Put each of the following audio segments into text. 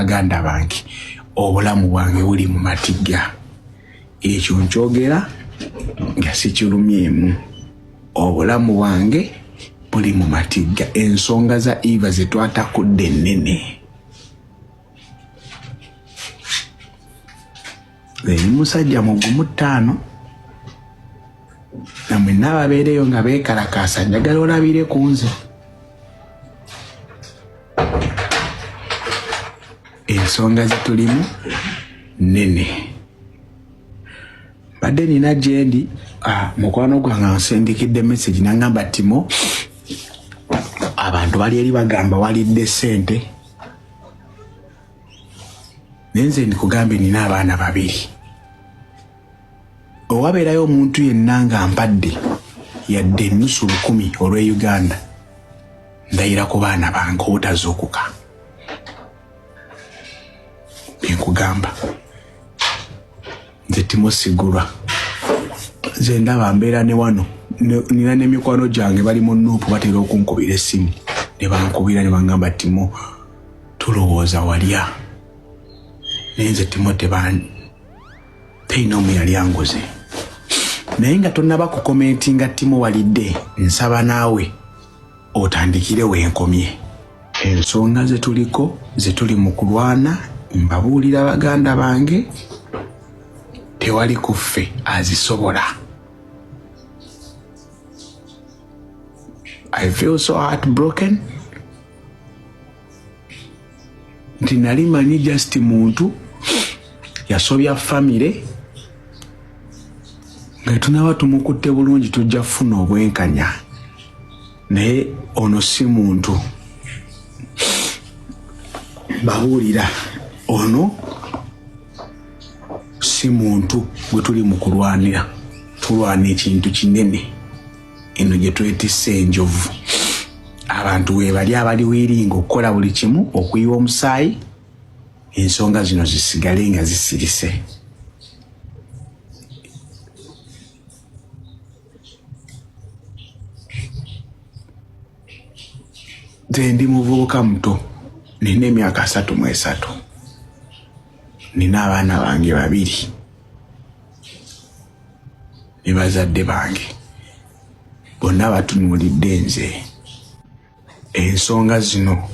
Baganda bange, obulamu bwange buli mu matigga. Ekyo nkyogera nga sikirumyemu. Obulamu bwange buli mu matigga. Ensonga za Eva ze twatakudde ennene. Eri musajja mugumu ttaano namwenna ababeereyo nga beekalakaasa, njagala olabire ku nze. Ensonga zetulimu nene. Mbadde nina gyendi, mukwano gwange ansindikidde message nangamba, Timo, abantu bali eri bagamba walidde ssente. Naye nze ndikugambye, nina abaana babiri. Owabeerayo omuntu yenna nga mpadde yadde ennusu 1000 olw'e Uganda, ndayira ku baana bange obutazuukuka. Byenkugamba, nze Timo Sigulwa, nze ndaba mbeera ne wano nina n'emikwano gyange bali mu NUP, batera okunkubira essimu ne bankubira ne bangamba, "Timo, tulowooza walya." Naye nze Timo terina omu yali anguze. Naye nga tonnaba kukomentinga "Timo walidde", nsaba naawe otandikire wenkomye. Ensonga ze tuliko, ze tuli mu kulwana, mbabuulira baganda bange, tewali kuffe azisobola. I feel so heartbroken nti nali manyi just muntu yasobya famire, nga tunaba tumukutte bulungi tujja kufuna obwenkanya. Naye ono si muntu, babuulira, ono si muntu gwe tuli mu kulwanira. Tulwana ekintu kinene eno gye twetisse enjovu. Abantu webali abali willing okukola buli kimu okuyiwa omusaayi, ensonga zino zisigale nga zisirise. Nze ndi muvubuka muto, nina emyaka 33, nina abaana bange babiri ne bazadde bange bonna batunuulidde nze. Ensonga zino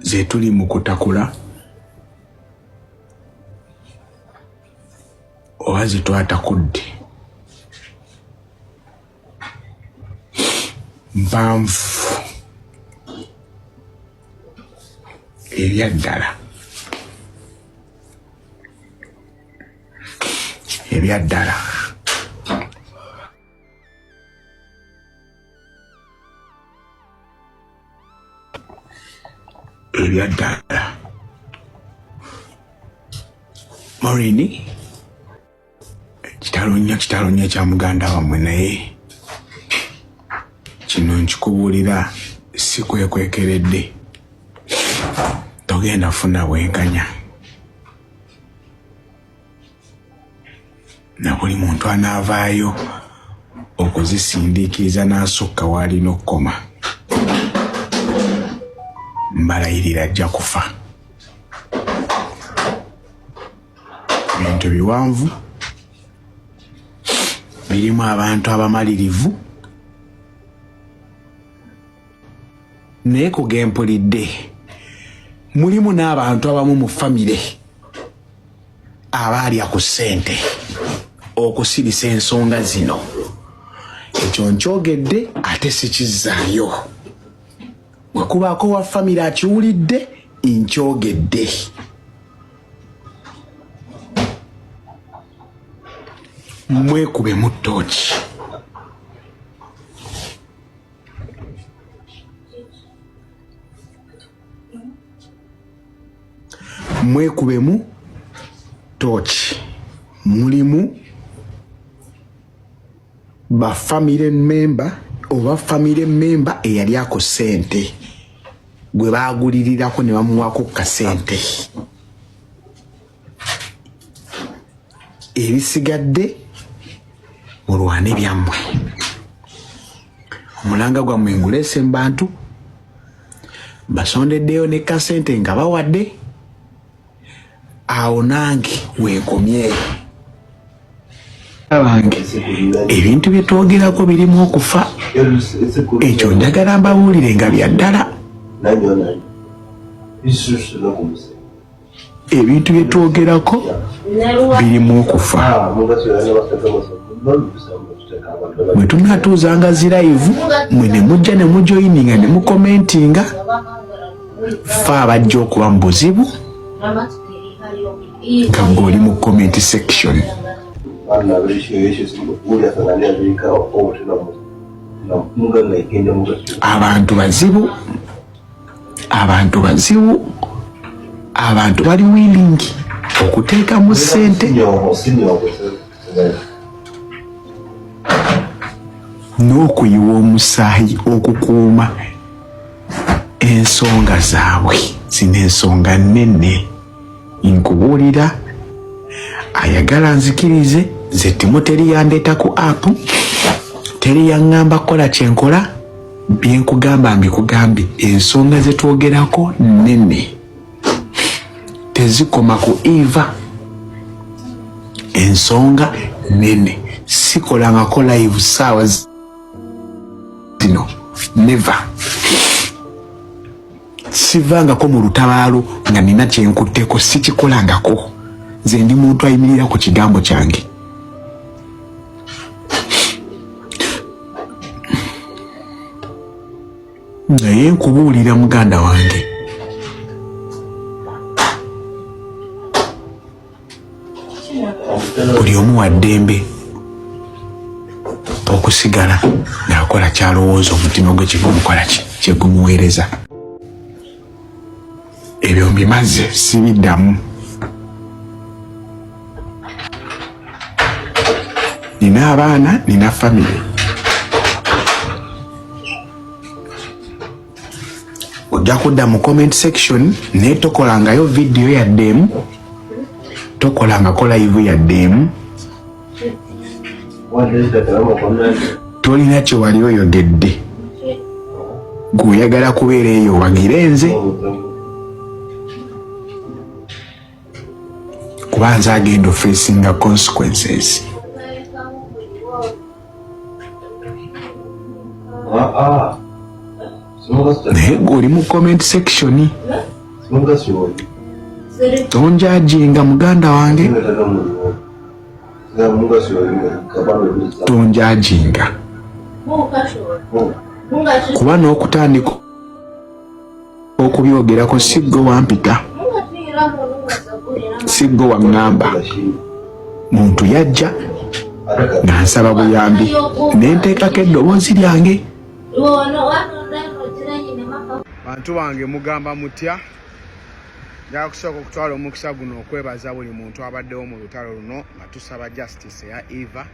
ze tuli mu kutakula oba ze twatakudde mpanvu ebyaddala, ebyaddala. Ebyaddala, Maureen, kitalo nnyo, kitalo nnyo ekya muganda wammwe. Naye kino nkikubuulira si kwekwekeredde, togenda funa bwenkanya na buli muntu anaavaayo okuzisindiikiriza n'asukka w'alina okukoma, mbalayirira ajja kufa. Bintu biwanvu, birimu abantu abamalirivu, naye kugempulidde mulimu n'abantu abamu mu famire abaalya ku ssente okusirisa ensonga zino. Ekyo nkyogedde ate sikizzaayo. Bwe kubaako wa famire akiwulidde, nkyogedde. Mwekubemu ttooki. Mwekubemu tooki. Mulimu ba family member oba family member eyali ako ssente gwe bagulirirako ne bamuwako kasente. Ebisigadde mulwane byammwe. Omulanga gwammwe nguleese mu bantu. Basondeddeyo ne kasente nga bawadde awo nange weekomye. Bange, ebintu bye twogerako birimu okufa. Ekyo njagala mbabuulire nga bya ddala. Ebintu bye twogerako birimu okufa. Bwe tunaatuuzanga zi live, mwe ne mujja ne mujoyininga ne mukomentinga, fe abajja okuba mu buzibu nga ng'oli mu comment section. Abantu bazibu, abantu bazibu, abantu bali willing okuteekamu ssente n'okuyiwa omusaayi okukuuma ensonga zaabwe. Zino ensonga nnene, nkubuulira. Ayagala nzikirize, nze Timo teri yandeeta ku app, teri yaŋŋamba kukola kyenkola. Byenkugamba mbikugambye, ensonga zetwogerako nnene, tezikoma ku Eva. Ensonga nene. Sikolangako live saawa zino, never. Sivangako mu lutabaalo nga nina kyenkutteko, sikikolangako. Nze ndi muntu ayimirira ku kigambo kyange. Naye nkubuulira muganda wange, buli omu wa ddembe okusigala ng'akola kyalowooza omutima gwe kigumukola ki kyegumuweereza. Ebyo mbimaze, sibiddamu. Nina abaana, nina famire. Ojja kudda mu comment section, naye tokolangayo vidiyo yadde emu, tokolangako live yadde emu. Tolina kye wali oyogedde, gweoyagala kubeera eyo wagire nze, kuba nze agenda ofacinga consequences. Naye gwe oli mu comment section, tonjajinga muganda wange, tonjajinga, kuba n'okutandika okubyogerako si gwe wampita, si gwe waŋŋamba. Muntu yajja nga nsaba buyambi, ne nteekako eddoboozi lyange. Bantu bange, mugamba mutya? Njagala kusooka okutwala omukisa guno okwebaza buli muntu abaddewo mu lutalo luno nga tusaba justice eya Eva.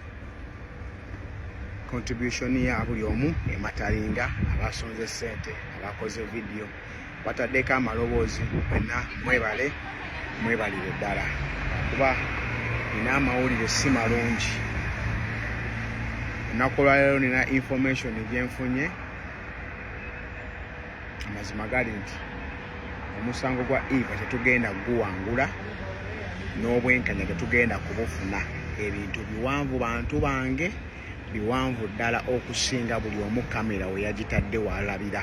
Contribution ya buli omu ematalinga, abasonze ssente, abakoze vidiyo, bataddeko amaloboozi, mwenna mwebale, mwebalire ddala, kuba nina amawulire si malungi olunaku olwaleero. Nina information gyenfunye. Amazima gali nti omusango gwa Eva tetugenda guwangula, n'obwenkanya tetugenda kubufuna. Ebintu biwanvu, bantu bange, biwanvu ddala okusinga buli omu kamera we yagitadde walabira.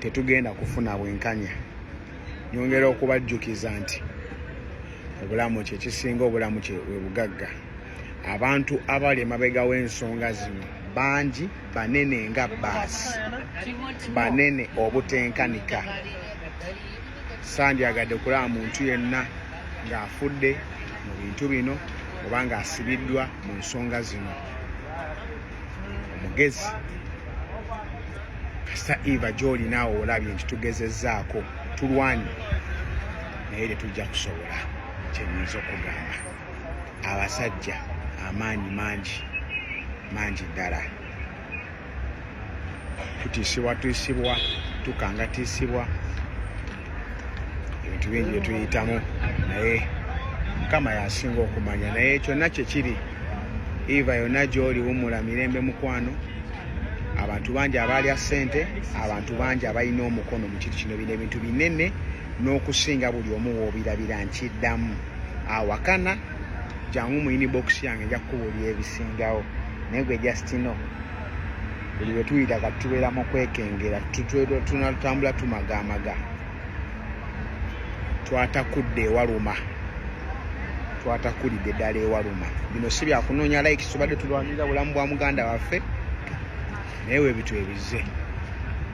Tetugenda kufuna bwenkanya. Nyongera okubajjukiza nti obulamu kyekisinga, obulamu we bugagga. Abantu abali emabega w'ensonga zino bangi, banene nga baasi, banene obutenkanika. Sandyagadde kulaba muntu yenna ng'afudde mu bintu bino oba ng'asibiddwa mu nsonga zino. Omugezi kasita Eva gy'olinaawo olabye nti tugezezzaako, tulwanye, naye tetujja kusobola. Kyenyinza okugamba, abasajja amaanyi mangi, mangi ddala. Tutiisibwa tiisibwa, tukangatiisibwa, ebintu bingi bye tuyitamu, naye Mukama yasinga okumanya. Naye kyonna kyekiri, Eva yonna gy'oli, wumula mirembe mukwano. Abantu bangi abaalya ssente, abantu bangi abalina omukono mu kintu kino. Bino ebintu binene n'okusinga buli omu woobirabira. Nkiddamu, awakana jangu mu inbox yange, nja kukubuulira ebisingawo. Naye gwe just know, buli lwe tuyita kati tubeera mu kwekengera, tunatambula tumagamaga. Twatakudde ewaluma, twatakulidde ddala ewaluma. Bino si byakunoonya likes, tubadde tulwanirira bulamu bwa muganda waffe, naye webitu ebizze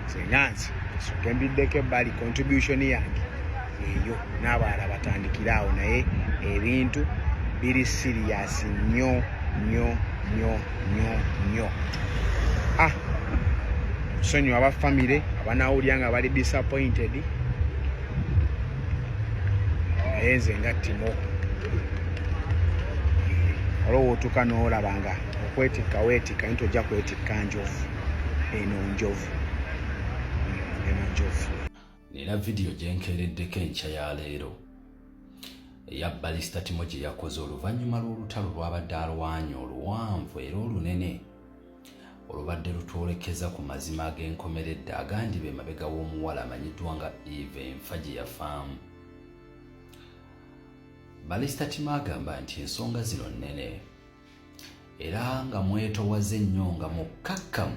senga nze soke mbiddeko ebbali. Contribution yange eyo, n'abalala batandikire awo, naye ebintu biri serious nnyo nnyo nnyo nnyo nnyo. Ah, sonyiwa aba famire abanawulira nga bali disappointed, naye nze nga Timo, olwowa otuuka n'olaba nga okwetikka weetikka, naye tojja kwetikka njovu. Eno njovu, eno njovu. Nina vidiyo gye nkeereddeko enkya ya leero eya Barrister Timo gye yakoze oluvannyuma lw'olutalo lw'abadde alwanya oluwanvu era olunene, olubadde lutwolekeza ku mazima ag'enkomeredde agandiba emabega w'omuwala amanyiddwa nga Eva enfa gye yafaamu. Barrister Timo agamba nti ensonga zino nnene era nga mwetowaze nnyo, nga mukkakkamu,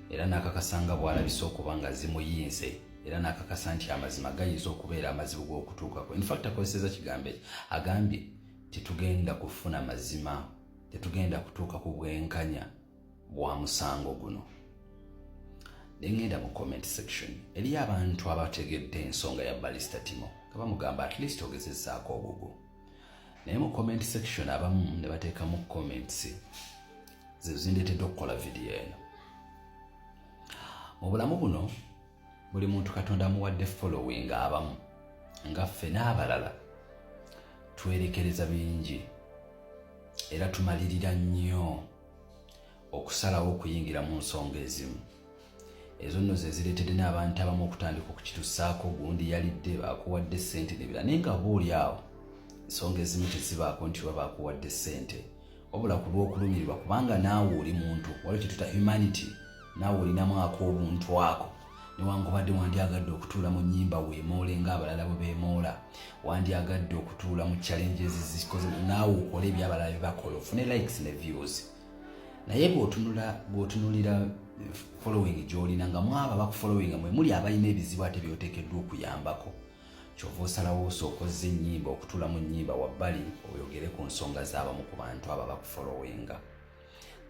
era n'akakasa nga bw'alabise okuba nga zimuyinze, era n'akakasa nti amazima gayinza okubeera amazibu g'okutuukako. Infact akozeseza kigambo ekyo, agambye tetugenda kufuna mazima, tetugenda kutuuka ku bwenkanya bwa musango guno. Nengenda mu comment section, eriyo abantu abategedde ensonga ya Barrister Timo nga bamugamba, "At least ogezezzaako ogugu." Naye mu comment section abamu ne bateekamu comments zezo zindeetedde okukola vidiyo eno. Mu bulamu buno buli muntu Katonda amuwadde following. Abamu nga ffe n'abalala twerekereza bingi era tumalirira nnyo okusalawo okuyingira mu nsonga ezimu. Ezo nno ze zireetedde n'abantu abamu okutandika okukitusaako, gundi yalidde, bakuwadde ssente nebira. Naye nga oba oli awo, ensonga ezimu tezibaako nti oba bakuwadde ssente, wabula ku lw'okulumirirwa, kubanga naawe oli muntu, waliwo kyetuta humanity, naawe olinamu ak'obuntu ako. Newankubadde wandyagadde okutuula mu nnyimba weemoole ng'abalala bwe beemoola, wandyagadde okutuula mu challenges zikoze, naawe okole ebyabalala bye bakola, ofune likes ne views. Naye bw'otunula, bw'otunulira following gy'olina, nga mwabo abakufollowinga mwe muli abalina ebizibu ate by'oteekeddwa okuyambako, kyova osalawo osooka ozza ennyimba, okutuula mu nnyimba wabbali, oyogere ku nsonga z'abamu ku bantu abo abakufollowinga.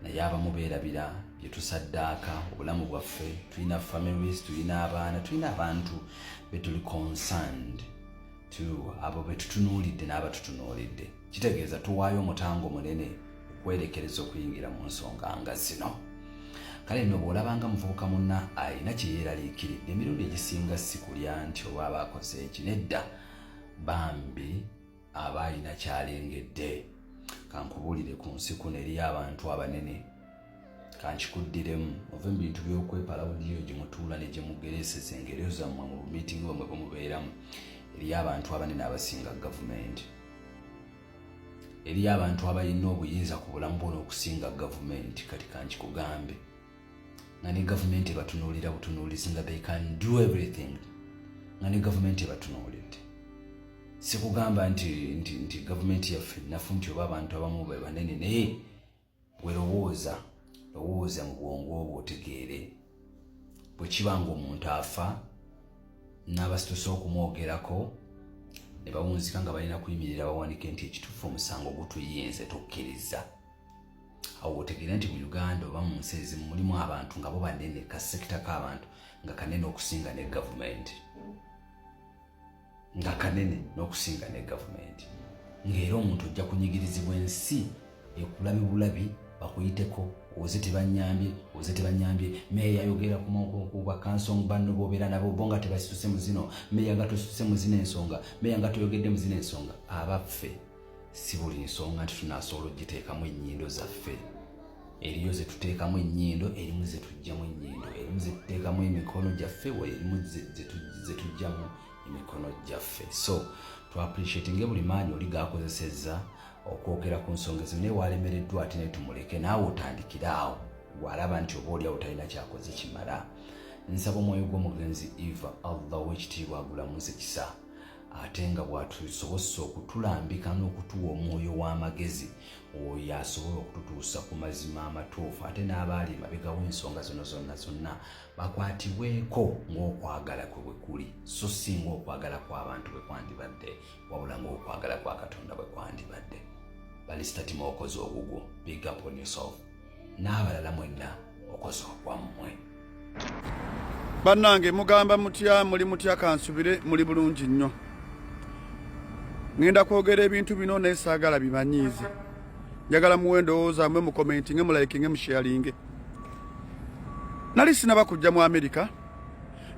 Naye abamu beerabira bye tusaddaaka obulamu bwaffe. Tulina families, tulina abaana, tulina abantu betuli concerned to, abo betutunuulidde n'abatutunuulidde. Kitegeeza tuwaayo omutango munene okwerekereza okuyingira mu nsonga nga zino. Kale nno bw'olabanga muvubuka munna alina kye yeeraliikiridde, emirundi egisinga si kulya nti oba aba akoze eki, nedda, bambi aba alina kyalengedde. Kankubuulire, ku nsi kuno eriyo abantu abanene. Kankikuddiremu, ove mu bintu by'okwepalawudiyo gye mutuula ne gye mugereseza engero zammwe mu bumiitingi bwammwe bwe mubeeramu. Eriyo abantu abanene abasinga gavumenti. Eriyo abantu abalina obuyinza ku bulamu bwona okusinga gavumenti. Kati kankikugambe, nga ne gavumenti ebatunuulira butunuulizi, nga they can do everything, nga ne gavumenti ebatunuulidde. Sikugamba nti gavumenti yaffe nafu, nti oba abantu abamu be banene, naye werowooza, lowooza mu bwongo obwo otegeere. Bwe kiba nga omuntu afa n'abasituse okumwogerako ne bawunzika nga balina kuyimirira bawanike nti ekituufu omusango gutuyinze, tukkiriza, awo otegeere nti mu Uganda oba mu nsi ezimu mulimu abantu nga bo banene, kasekita k'abantu nga kanene okusinga ne gavumenti, nga kanene n'okusinga ne gavumenti, ng'era omuntu ojja kunyigirizibwa, ensi ekulabi bulabi, bakuyiteko, oze tebanyambye, oze tebanyambye. Meeya ayogera ku bakansong banno bobeera nabo, bo nga tebasituse mu zino. Meeya nga tosituse mu zino ensonga, meeya nga toyogedde mu zino ensonga. Abaffe, si buli nsonga nti tunaasobola ogiteekamu ennyindo zaffe. Eriyo ze tuteekamu ennyindo, erimu ze tuggyamu ennyindo, erimu ze tuteekamu emikono gyaffe, erimu ze tuggyamu emikono gyaffe. So tuappreciatinge buli maanyi oli gakozesezza okwogera ku nsonga ezimu, naye walemereddwa ate naye tumuleke. Naawe otandikire awo. Gwalaba nti oba oliawo talina kyakoze kimala. Nsaba omwoyo gw'omugenzi Eva Allah ow'ekitiibwa agulamuze kisa, ate nga bw'atusobozesa okutulambika n'okutuwa omwoyo w'amagezi, oyo asobola okututuusa ku mazima amatuufu, ate n'abaali emabega w'ensonga zino zonna zonna bakwatibweko ng'okwagala kwe bwe kuli, so si ng'okwagala kw'abantu bwe kwandibadde, wabula ng'okwagala kwa Katonda bwe kwandibadde. Balisita Timo, okoze ogugwo, big up on yourself, n'abalala mwenna okoze ogwammwe. Bannange, mugamba mutya? Muli mutya? Kansubire muli bulungi nnyo. Ŋŋenda kwogera ebintu bino naye saagala bimanyiize. Njagala muwe endowooza mwe, mukomentinge, mulayikinge, musharinge. Nali sinaba kujja mu Amerika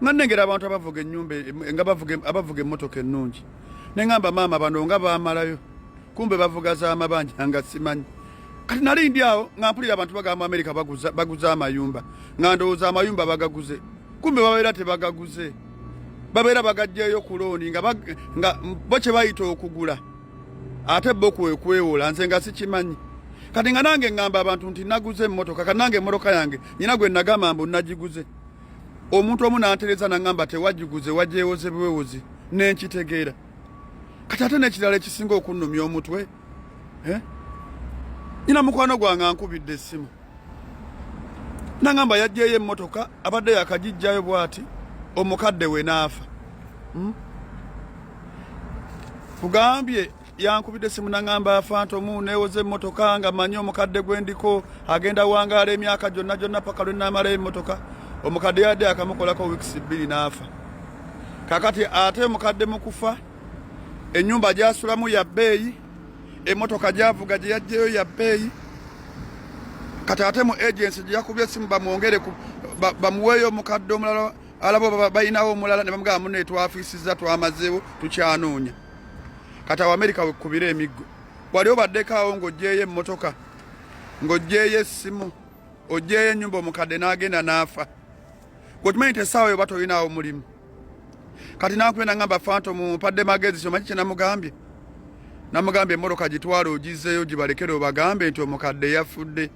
nga nnengera abantu abavuga ennyumba, nga abavuga emmotoka ennungi, ne ŋŋamba, "Maama, bano nga baamalayo." Kumbe bavuga z'amabanja nga simanyi. Kati nali ndi awo nga mpulira abantu bagamba mu Amerika baguza amayumba, nga ndowooza amayumba bagaguze. Kumbe babeera tebagaguze, babeera bagajjayo ku looni, nga bo kye bayita okugula ate bo kwe kwewola. Nze nga sikimanyi. Kati nga nange ŋŋamba abantu nti naguze emmotoka. Kati nange emmotoka yange nyina gwe nagamba mbu nagiguze. Omuntu omu n'antereza n'aŋŋamba, "Tewagiguze, wagyewoze bwewozi." Nenkitegeera. Kati ate n'ekirala ekisinga okunnumya omutwe, eh? Nyina mukwano gwange ankubidde essimu nangamba yajjeeyo emmotoka, abadde yakagijjayo bw'ati omukadde we n'afa, Kugambye yankubidde essimu nangamba, "Afantomu, neewoza emmotoka nga manyi omukadde gwe ndiko agenda wangaala emyaka gyonna gyonna paka lwe naamalayo emmotoka. Omukadde yadde akamukolako wiikisi 2 n'afa. Kakati ate omukadde mu kufa, ennyumba gyasulamu ya bbeeyi, emmotoka gyavuga gye yajjayo ya bbeeyi. Kati ate mu agency gye yakubye essimu bamwongere bamuweeyo omukadde omulala, alaba oba balinawo omulala, ne bamugamba, 'Munne, twafiisizza, twamazeewo, tukyanoonya.' Kati awo Amerika wekubira emiggo. Wali obaddeko awo ng'oggyeeyo emmotoka, ng'oggyeeyo essimu, oggyeeyo ennyumba, omukadde n'agenda n'afa, gweokimanyi nti essaawa eyo oba tolinaawo mulimu? Kati nankubye nangamba, 'Fantom, mpadde magezi.' Omanyi kye namugambye? Namugambye, 'Emmotoka gitwale ogizzeeyo, gibalekere, obagambe nti omukadde yafudde,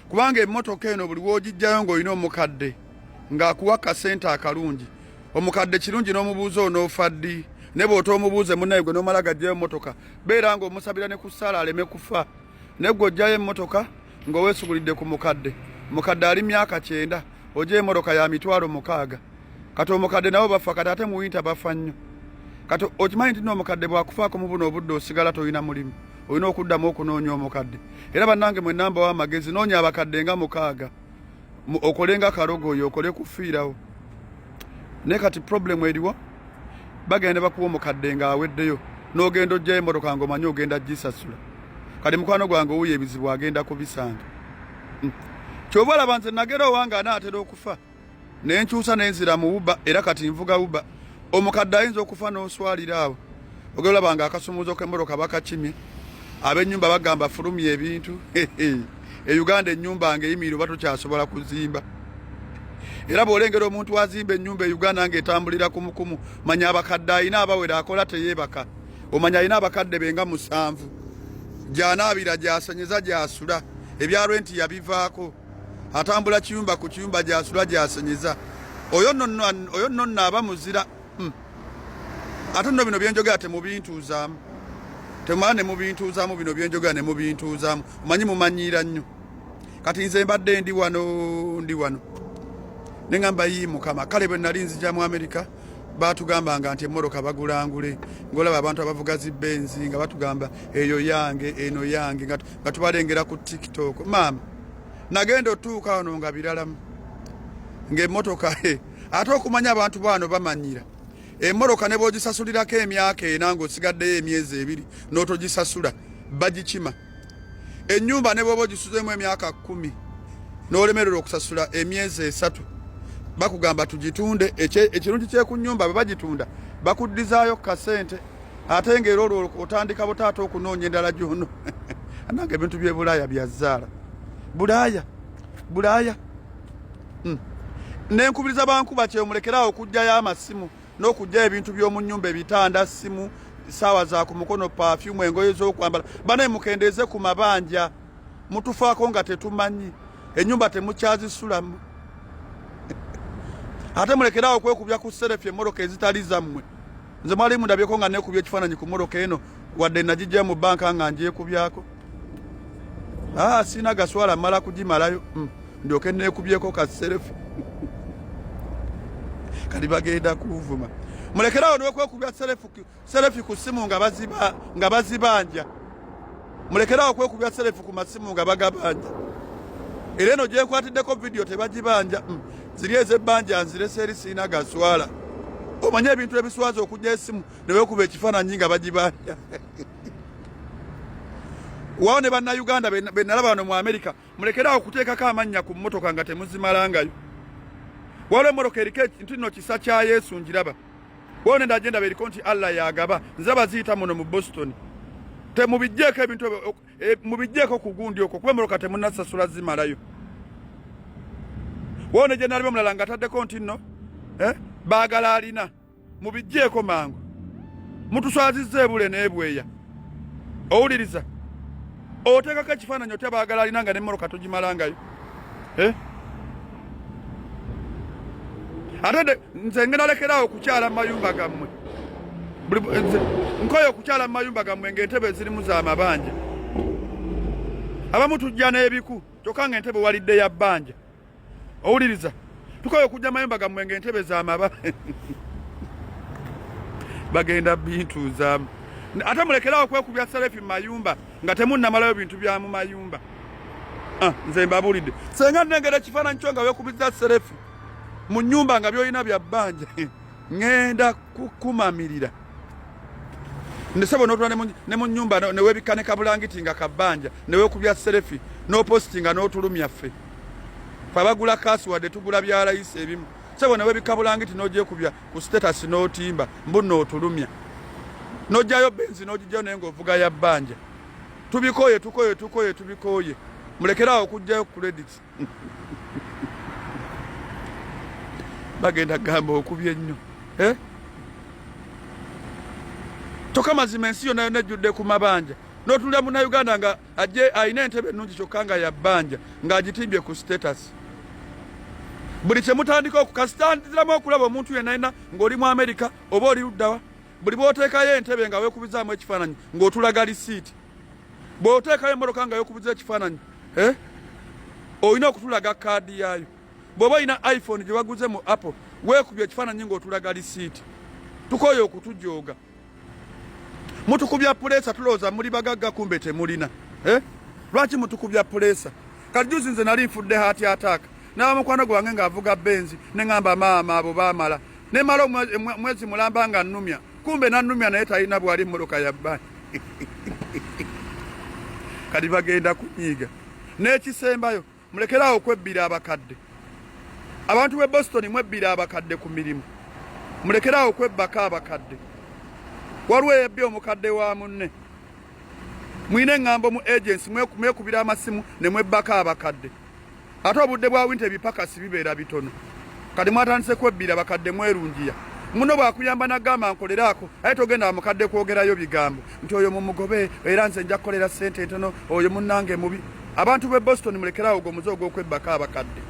kubanga emmotoka eno buli w'ogijjayo ng'olina omukadde ng'akuwa kasente akalungi. Omukadde kirungi n'omubuuza onoofa ddi, ne bw'otoomubuuze munnaye gwe n'omala gajjayo emmotoka, beera ng'omusabira ne ku ssaala aleme kufa. Naye gwe ojjayo emmotoka ng'oweesugulidde ku mukadde, mukadde ali myaka 90, ojjayo emmotoka ya 60,000. Kati omukadde nabo bafa, kati ate mu winter bafa nnyo. Kati okimanyi nti n'omukadde bw'akufaako mu buno obudde osigala tolina mulimu, olina okuddamu okunoonya omukadde?" Era bannange mwenna mbawa amagezi, noonya abakadde nga mukaaga, okole nga kalogoyo, okole kufiirawo. Naye kati problem eriwo, bagenda bakuwa omukadde ng'aweddeyo, n'ogenda ojjayo emmotoka ng'omanyi ogenda gisasula. Kati mukwano gwange owuyo ebizibu agenda kubisanga. Kyova olaba nze nagera owange anaatera okufa nenkyusa nenzira mu Uber, era kati nvuga Uber. Omukadde ayinza okufa n'oswalira awo. Ogenda olaba nga akasumuuzo k'emmotoka bakakimye, ab'ennyumba bagamba fulumya ebintu. E Uganda ennyumba nga eyimirira oba tokyasobola kuzimba. Era bw'olengera omuntu azimba ennyumba e Uganda ng'etambulira kumukumu, manya abakadde alina abawera, akola teyeebaka. Omanya alina abakadde be nga musanvu gy'anaabira, gy'asenyeza, gy'asula. Ebya rent yabivaako, atambula kiyumba ku kiyumba, gy'asula, gy'asenyeza. Oyo nno nno aba muzira. Ate nno bino byenjogera temubintuuzaamu, temumala ne mubintuuzaamu. Bino byenjogera ne mubintuuzaamu, omanyi mumanyiira nnyo. Kati nze mbadde ndi wano, ndi wano ne ŋŋamba, "Yi Mukama." Kale bwe nali nzija mu Amerika batugambanga nti emmotoka bagulangule, ng'olaba abantu abavuga zi Benz nga batugamba eyo yange, eno yange, nga tubalengera ku TikTok. Maama, nagenda otuuka wano nga biralamu, ng'emmotoka, ate okumanya abantu baano bamanyira emmotoka, ne bw'ogisasulirako emyaka 4 ng'osigaddeyo emyezi 2 n'otogisasula, bagikima. Ennyumba ne bw'oba ogisuzeemu emyaka 10 n'olemererwa okusasula emyezi 3, bakugamba tugitunde. Ekirungi kyeku nnyumba, bwe bagitunda bakuddizaayo kasente, ate ng'era olwo otandika butaata okunoonya endala gyono. Nange ebintu by'e Bulaaya byazzaala Bulaaya, Bulaaya. Nenkubiriza bankuba kyemulekerawo okugjayo amasimu n'okugjayo ebintu by'omu nnyumba, ebitanda, simu, saawa za ku mukono, perfume, engoye z'okwambala. Banaye mukendeeze ku mabanja, mutufaako nga tetumanyi. Ennyumba temukyazisulamu. Ate mulekerawo okwekubya ku serefi emmotoka ezitali zammwe. Nze mwali mundabyeko nga neekubya ekifaananyi ku mmotoka eno, wadde nagijja mu bbanka nga ngyekubyako. Ah, sirina gaswala mmala kugimalayo ndyoke neekubyeko ka serefi. Kati bagenda kunvuma. Mulekerawo n'okwekubya serefi ku ssimu nga bazibanja. Mulekerawo okwekubya serefi ku masimu nga bagabanja. Era eno gyenkwatiddeko vidiyo tebagibanja. Ziri ez'ebbanja nzirese eri, sirina gaswala. Omanye ebintu ebiswaza okujja esimu ne weekuba ekifaananyi nga bagibanja. Wawo ne bannayuganda be nalaba wano mu Amerika, mulekerawo okuteekako amannya ku mmotoka nga temuzimalangayo. Waliwo emmotoka eriko nti nno kisa kya Yesu ngiraba. Waliwo nenda agenda eriko nti Allah yagaba, nze baziyita muno mu Boston. Temubijjeeko ebintu ebyo, mubijjeeko ku gundi okwo, kuba emmotoka temunnasasula zimalayo. Waliwo ne gye nalaba omulala ng'ataddeko nti nno, baagala alina. Mubijjeeko mangu. Mutuswazizza ebule n'ebweya. Owuliriza? Oteekako ekifaananyi otya baagala alina nga n'emmotoka togimalangayo? Ate nze ngenda lekeraawo okukyala mu mayumba gammwe. Nkoye okukyala mu mayumba gammwe ng'entebe ezirimu za mabanja. Abamu tujja n'ebiku kyokka ng'entebe walidde ya bbanja. Owuliriza? Tukoye okujja mayumba gammwe ng'entebe za maba. Bagenda bintuuzaamu. Ate mulekerawo okwekubya selefi mu mayumba nga temunnamalayo bintu bya mu mayumba. Nze mbabuulidde. Senga nnengera ekifaananyi kyo nga weekubizza selefi mu nnyumba nga by'olina bya bbanja, ŋŋenda kukumamirira. Ndesebo n'otula ne mu nnyumba ne weebikka ne kabulangiti nga kabbanja ne weekubya selefi n'opositinga n'otulumya ffe. Ffe abagula kaasi wadde tugula bya layisi ebimu. Sebo ne weebikka bulangiti n'ogyekubya ku status n'otimba mbu n'otulumya. N'oggyayo benzi n'ogiggyayo naye ng'ovuga ya bbanja. Tubikooye, tukooye, tukooye, tubikooye. Mulekere awo okuggyayo credit. Bagenda kugamba okubye ennyo. Kyokka mazima ensi yonna yonna ejjudde ku mabanja. N'otunulira munnayuganda nga ajje alina entebe ennungi kyokka nga ya bbanja ng'agitimbye ku status. Buli kye mutandika okukasitandiramu okulaba omuntu yenna yenna ng'oli mu Amerika oba oli luddawa, buli bw'oteekayo entebe nga weekubizaamu ekifaananyi ng'otulaga lisiiti. Bw'oteekayo emmotoka nga weekubiza ekifaananyi, olina okutulaga kaadi yaayo. Bw'oba olina iPhone gye waguze mu Apple, weekubye ekifaananyi ng'otulaga lisiiti. Tukooye okutujooga. Mutukubya puleesa, tulowooza muli bagagga kumbe temulina. Lwaki mutukubya puleesa? Kati juzi nze nali nfudde heart attack. N'aba mukwano gwange ng'avuga Benz, ne ŋŋamba maama abo baamala. Ne mmala omwezi mulamba nga nnumya. Kumbe n'annumya naye talina bw'ali emmotoka ya bbanja. Kati bagenda kunyiiga. N'ekisembayo, mulekeraawo okwebbira abakadde. Abantu b'e Boston mwebbira abakadde ku mirimu. Mulekeraawo okwebbako abakadde. Waliwo eyebbye omukadde wa munne. Mwine eŋŋambo mu agency, mwekubira amasimu ne mwebbako abakadde. Ate obudde bwa winter ebipakasi bibeera bitono. Kati mwatandise kwebbira bakadde mwerungiya. Muno bw'akuyamba n'agamba nkoleraako, aye togenda mukadde kwogerayo bigambo nti oyo mumugobe era nze nja kukolera ssente ntono, oyo munnange mubi. Abantu b'e Boston mulekeraawo ogwo omuze ogw'okwebbako abakadde.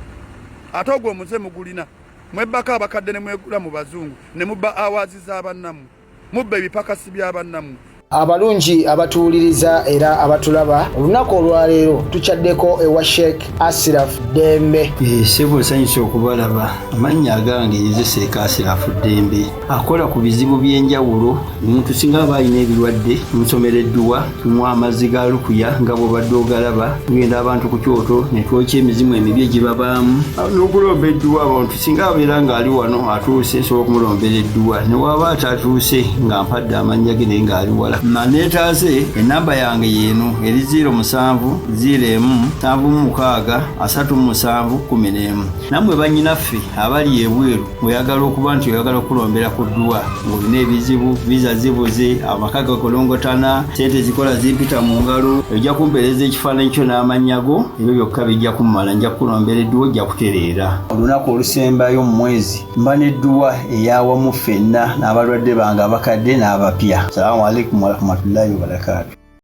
Ate ogwo omuze mugulina. Mwebbako abakadde ne mwegula mu bazungu ne mubba awaazi za bannammwe. Mubba ebipakasi bya bannammwe. Abalungi abatuwuliriza era abatulaba, olunaku olwaleero tukyaddeko ewa Sheikh Asiraf Ddembe. Ssebo nsanyuse okubalaba. Amannya agange nze Sheikh Asiraf Ddembe, akola ku bizibu by'enjawulo. Omuntu singa aba alina ebirwadde, tumusomera edduwa, tumuwa amazzi ga lukuya nga bw'obadde ogalaba, tugenda abantu ku kyoto ne twokya emizimu emibi egibabaamu n'okulomba edduwa. Abantu singa abeera ng'ali wano atuuse, nsobola okumulombera edduwa, ne waba atatuuse nga mpadde amannya ge naye ng'ali wala. Neetaase, ennamba yange y'eno eri 0 7 0 1 7 6 37 11. Nammwe bannyinaffe abali ebweru ng'oyagala okuba nti oyagala okulombera ku dduwa ng'olina ebizibu, viza zibuze, amaka gakolongotana, ssente zikola zimpita mu ngalo, ojja kumpeereza ekifaananyi kyo n'amannya go, ebyo byokka bijja kummala, nja kukulombera edduwa ojja kutereera. Olunaku olusembayo mu mwezi mba n'edduwa ey'awamu ffenna n'abalwadde bange abakadde n'abapya. Salaamu alaikum warahmatullahi wabarakaatu.